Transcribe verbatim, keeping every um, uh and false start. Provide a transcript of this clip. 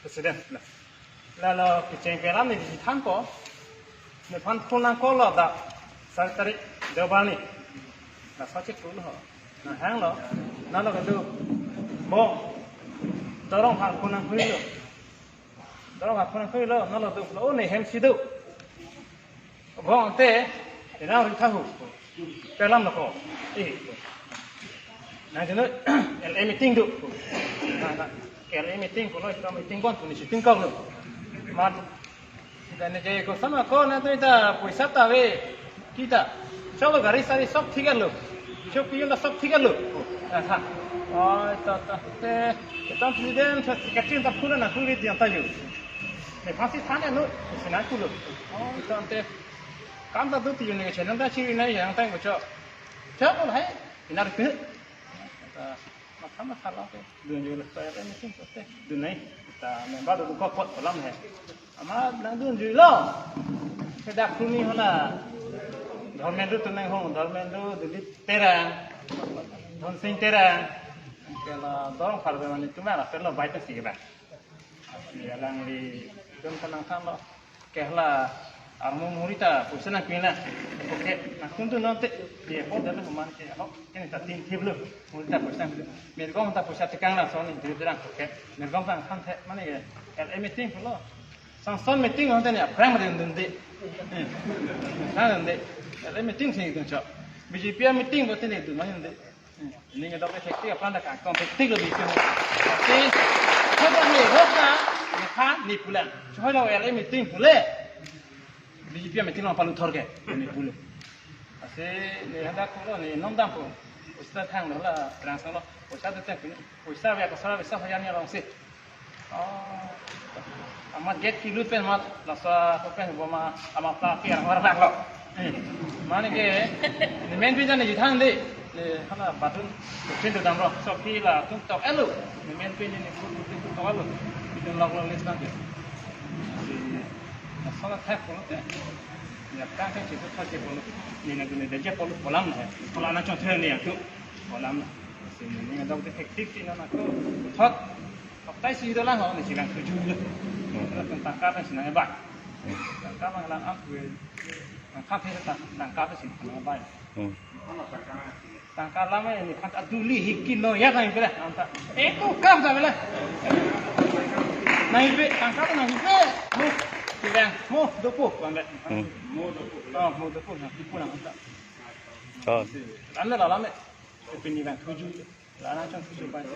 President la. Lalo kecheng pelam ni di than ko. Nephan phone nangkok lo dak. Sar tarik Deobar ni. La sochit pulo ho. Nang hanglo. Nalo kedo. Bong. Dorong har phone nangkhui lo. Dorong har phone nangkhui lo. Nalo do lo ne hem si do. Bong te, inang ri thahu. Pelam lo ko. Eh. Nang jeno L A meeting do. Na, na, L A meeting pulo, ita meeting bon puni shooting kok lo. Mat. Dan ne jai ko sama ko na to ita poisa ta ave. Kita. Chalo gari sari sob thik lo. Chok piyon ta sob thik lo. Aha. Oh, ta ta. Te, ta president, ta secretary ta phone nangkhui di anta yo. Ne phasi thane no, sina kulo. Oh, ita ante. Kam ta do ti ne channel ta chiri nai yang tang ko cho. Cho ko hai, ina ri. Ta, matha matha lo ke. Dun yo lo ta ya ni sin ko te. Dun nai. Ta member do ko pot kolam hai. Ama nangdun juilo. Sedak kuni hala. Dharmendra tu nanghong, Dharmendra, Dilip Terang, Dhon Sing Terang. Kela dorong par be mane tu mara pelo bai ta si ba. Ni alangli dun kanang than lo. Ke hala armu muri ta poisa nangpin la. Okay, nangtum tu non te. Ye po dalo man ke ho. Kene ta tin thip lo. Muri ta poisa nangpin. Mirgong ta poisa tekang lason ni diri terang. Okay. Mirgong ta nangthan the mane ke. L A meeting pulo. Sanson meeting ho te ni aphrang ma dun de. Eh. Nang dun de. L A meeting si dun cho. B J P meeting bo te ni dun ma dun de. Ning dok effective aphan ta kangtong effective lo bikin. Tapi, coba ni, hoka, ni kha, ni pulang. Coba lo L A meeting pule. B J P meeting lo palu thor ke, ni pule. Asi, ni hadak pulo, ni nom dam pu. Poisa thang lo la, transfer lo. Poisa tu teng, poisa ya ko sara bisa hayan ya long si. Oh. Amat gate kilut pen mat lasa ko pen bo ma ama ta piar har rak lo. Eh. Mane ke ni men pen jan ni thang de. Ni hala batun pen do dam ro. So pi la tum tok elo. Ni men pen ni pu pu tum tok elo. Itum lok lo les nang ke. Si na sona thak ko te. Ni ap ta ke chitu thak ke ko. Ni na dun de je ko kolam na. Kolam na chon the ni ya tu. Kolam na. Si ni na dok de hektik si na na ko. Thot. Tok tai si dolang ho ni si lang tujuh lo. Hmm. Tangka ta si nang bai. Hmm. Tangka mang lang ap we. Tangka phe ta tangka ta si nang bai. Hmm. Tangka lam ni phat aduli hiki no ya kan pela anta. Eh ko kam ta pela. Nang ipe tangka ta nang ipe. Mo. Si lang mo dopo kan le. Hmm. Mo dopo. Oh mo dopo na ipu nang anta. Oh. Lam le la lam le. Ipe ni lang tujuh. La nang chong tujuh bai.